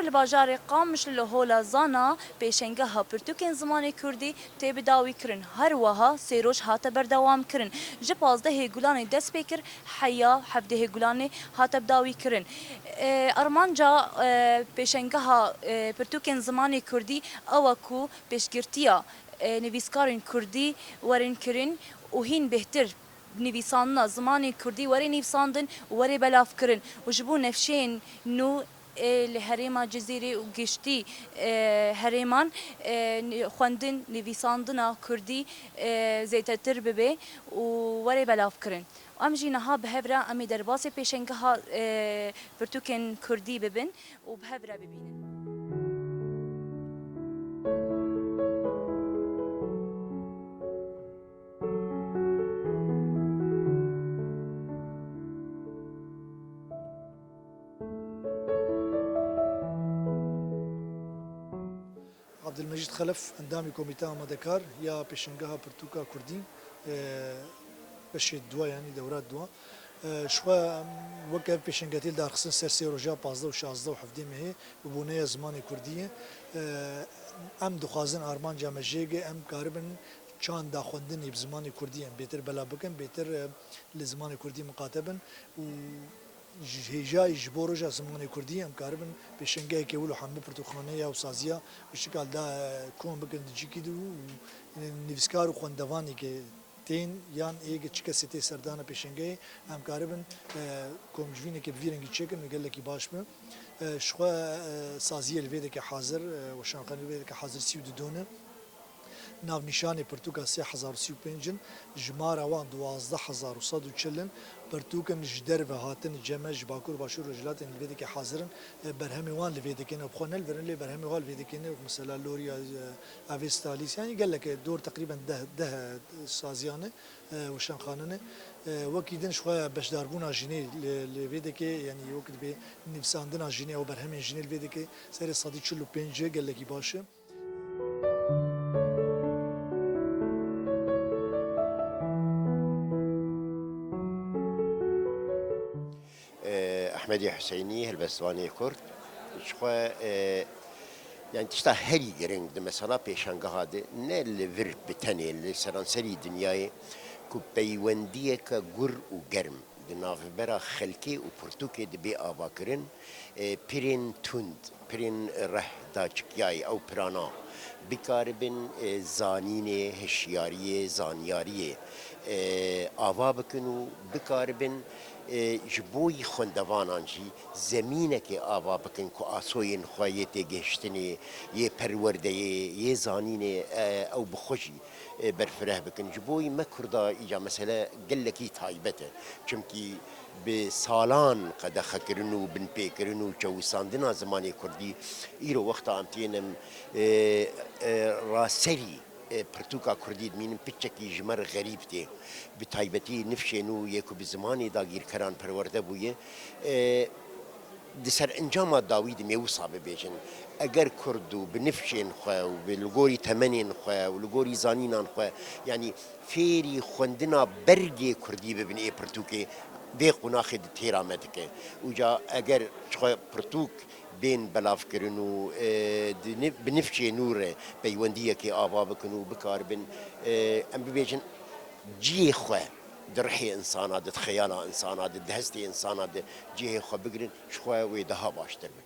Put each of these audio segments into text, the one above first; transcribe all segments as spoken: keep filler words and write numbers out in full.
Li bajarê Qamişlo li Hola Zana pêşengeha pirtûkên zimanê kurdî tê bidawîkirin. Her wiha sê roj hate berdewamkirin. Ji pazdehê Gulanê dest pê kir, heya hevdehê Gulanê hate bidawîkirin. E, armanca, e, pêşengeha, e, pirtûkên zimanê kurdî ew e ku pêşgirtiya, e, nivîskarên kurdî werin kirin û hîn bêhtir nivîsandina zimanê kurdî were nivîsandin û were belavkirin û ji bo nifşên nû ê li herêma Cizîrê û giştî, e, herêman, e, ni-, xwendin, nivîsandina kurdî, e, zêdetir bibe û were belavkirin. Em jî niha bi hev re em ê derbasê pêşengeha, e, pirtûkên kurdî bibin û bi hev re bibînin. Abdülmecîd Xelef, endamî Komîteya Amadekar ya Pêşengeha Pirtûka Kurdî, e, beşê dua, yanî dewra dua. E, ji xwe, em, weke ev pêşengetî li dar xistin ser sê roja pazdeh û şazdeh û hevdeh mehê bi boneya zimanê kurdî ye. E, em dixwazin armanca me jê ge, em karibin çanda xwendinê bi zimanê kurdî em bêtir bela bikin, bêtir, e, li zimanê kurdî miqate bin û ji hêjayî ji bo roja zimanê kurdî em karibin pêşengeheke wilo hemû pirtûkxaneya û saziya bi şikal da, e, kom bikin di cîkî de û nivîskar û xwendevanê ke tên yan ê ge çi kesê tê serdana pêşengehê em karibin, e, komcivîneke bi vî rengî çêkin û gelekî baş be. E, ji xwe, e, saziyê li vê deke hazir, e, weşanxane li vê deke hazir sî û du don e. Navnîşanê pirtûka sê hezar û sî û pênc in, jimara wan duwazdeh hezar û sed û çil in. Pirtûk in ji derve hatin, cem e, ji Bakur, Başûr, Rojhilatên li vê dikê hazir in. E, berhemê wan li vê dikê ne, bi xwe ne li vir in, lê berhemê wan li vê dikê ne, wek mesela Loriya, e, Avesta, Lîs, yanî gelek e, dor teqrîben deh, deh, e, saziyan e, e, weşanxane ne. E, wekî din ji xwe beşdarbûna jinê li, li vê dikê, yanî wek dibê nivîsandina jinê û berhemên jinê li vê dikê serê sedî çil û pênc e, gelekî baş e. Ehmedê Huseynî, helbestvanê Kurd. Ji xwe, e, yani tişta herî giring di mesela pêşangeha de ne li vir bi tenê, li seranserî dinyayê ku peywendiyeke gur û germ di navbera xelkê û pirtûkê dibe avakirin, e, pirên tund, pirên reh daçikiyayê ew pirana bikaribin, e, zanînê, hişyariyê, zanyariyê, e, ava bikin û bikaribin, e, ji bo yî xwendevanan jî zemînekê ava bikin ku asoyên xwe yê têgihiştinê, yê perwerdeyê, yê zanînê, e, ew bi xwe jî e, berfireh bikin. Ji bo me Kurda îca mesele gelekî taybet e. Çimkî bi salan qedexekirin û binpêkirin û çewisandina zimanê Kurdî îro wexta em tênin, e, e, raserî, e, pirtûka Kurdî dimînin piçekî ji me re xerîb tê. Bi taybetî nifşên û yê ku bi zimanê dagîrkeran perwerde bûye, e, di serencama dawî de em ê wisa bibêjin, eger Kurd û bi nifşên xwe û bi, li gorî temenên xwe û li gorî zanînan xwe, yanî fêrî xwendina bergê Kurdî bibin ê pirtûkê, vê qonaxê di têra me dike. Û ca eger ji xwe pirtûk bên belavkirin û, e, di nif-, bi nifşê nû re peywendiyekê ava bikin û bikaribin, e, em bibêjin cihê xwe di rihê insana de, di xeyala insana de, di hestê insana de cihê xwe bigirin, ji xwe wê daha baştir be.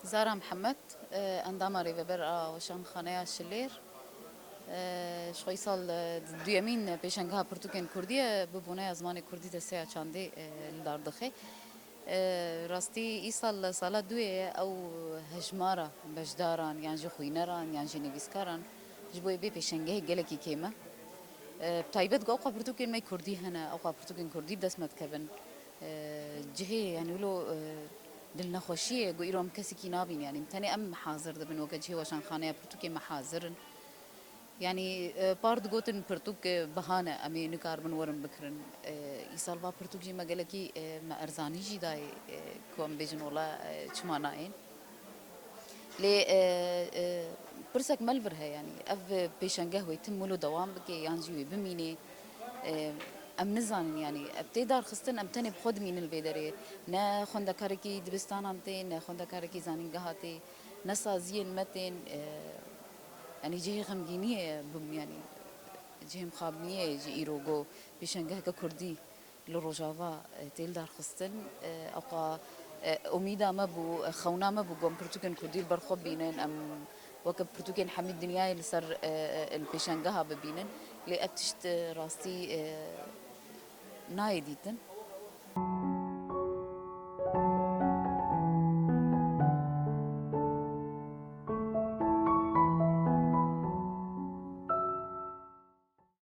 Zara Mihemed, e, endama rêveber a Weşanxaneya Şilêr. E, ji xwe îsal, e, duyemîn pêşangeha pirtûkên kurdî ye, bi boneya zimanê kurdî desteya çandê, e, li dar dixe. E, rastî îsal sala duyê ye ew hejmara beşdaran yan jî xwîneran yan jî nivîskaran ji bo vê pêşengehê gelekî kêm e. E, bi taybet ku ewqa pirtûkên me kurdî hene, ewqa pirtûkên kurdî bi dest me dikevin. E, cihê, yanî wilo, e, dilnexweşiyê ku îro em kesekî nabîn, yanî tenê em hazir dibin, weke cihê weşanxaneya pirtûkê me hazir in. Yanî, e, par digotin pirtûk, e, biha ne, em ê nikaribin werin bikirin. E, îsal va pirtûk jî me gelekî, e, me erzanî jî dayê, e, ku em bêjin wela, e, çima nayên. Lê e, e, pirsek me li vir heye, yanî ev pêşengeh wê tim wilo dewam bike yan jî wê bimînê? E, em nizanin, yanî ev tê darxistin, em tenê bi xwe dimînin li vê derê. Ne xwendekarekî dibistanan tê, ne xwendekarekî zanîngeha tê, ne saziyên me tên, e, yanî cihê xemgîniyê bûm, yanî cihê mixabiniyê jî îro go pêşengeheke kurdî li Rojava, e, tê lidarxistin. E, ewqa, e, umîda me bû, e, xewna me bû, ku em pirtûkên kurdî li ber xwe bînin, em weke pirtûkên hemî dinyayê li ser, e, e, li pêşengeha bibînin. Lê ev tişt, e, rastî, e, nayê dîtin.